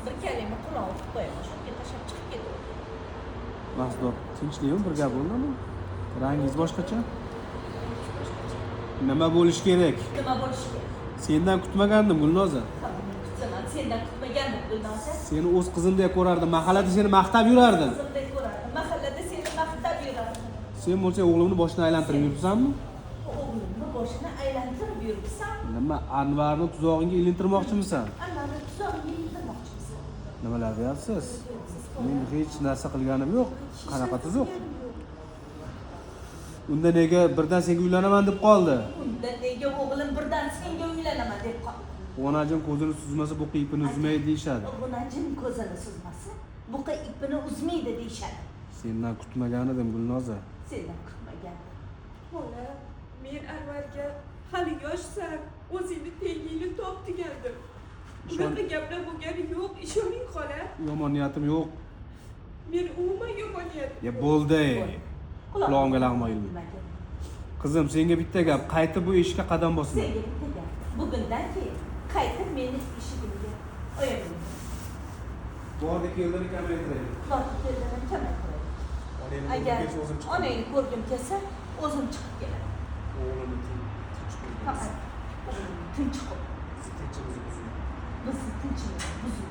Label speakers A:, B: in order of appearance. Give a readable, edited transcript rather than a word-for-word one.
A: Bir kalima qulog'i qilib qo'yaman, shunga tashlab chiqib ketaveradi.
B: Maqsud, tinchlikmi, bir gap bo'ldimi? Rangingiz boshqacha. Nima bo'lishi kerak?
A: Nima bo'lishi kerak?
B: Sendan kutmagandim, Gulnoza.
A: Kutsaman, sendan kutmagandim, Gulnoza.
B: Seni o'z qizimdek ko'rardim, mahallada seni maqtab yurardim.
A: Qizimdek ko'rardim, mahallada seni maqtab yurardim.
B: Sen bo'lsang o'g'limni boshini aylantirib yuribsanmi?
A: O'g'limni boshini aylantirib yuribsan.
B: Nima, Anvarni tuzog'ingga ilintirmoqchimisan?
A: Anvarni tuzog'ingga ilintirmoqchimisan?
B: Nimalar deyapsiz? Men hech narsa qilganim yo'q. Qanaqa tuzoq? Unda nega birdan senga uylanaman deb qoldi?
A: Unda nega o'g'lim birdan senga uylanaman deb qoldi?
B: Onajim ko'zini suzmasa, buqa ipini uzmaydi deyishadi.
A: Onajim ko'zini suzmasa, buqa ipini uzmaydi deyishadi.
B: Sendan kutmagan edim, Gulnoza.
A: Sendan kutmagandim.
C: Xola, men Anvarga hali yoshsan, o'zingni tengingni top degandim. Unaqa gaplar bo'lgani yo'q, ishoning, xola.
B: Yomon niyatim yo'q.
C: Men umuman yomon niyatim
B: Ya bo'ldi. Qulog'imga lag'mon ilma.
A: Nimaga?
B: Qizim, senga bitta gap, qaytib bu eshikka qadam bosma.
A: Senga bitta gap. Bugundan keyin qaytib meni eshigimga oyog'ingni
B: Bordi keldini kamaytiraylik.
A: Bordi keldini kamaytiraylik. Agar onangni ko'rgim kelsa, o'zim chiqib kelaman.
B: O'g'limni tinch qo'y.
A: Faqat o'g'limni tinch qo'y.
B: Bizni tinchimizni buzma.
A: Bizni tinchimizni buzma.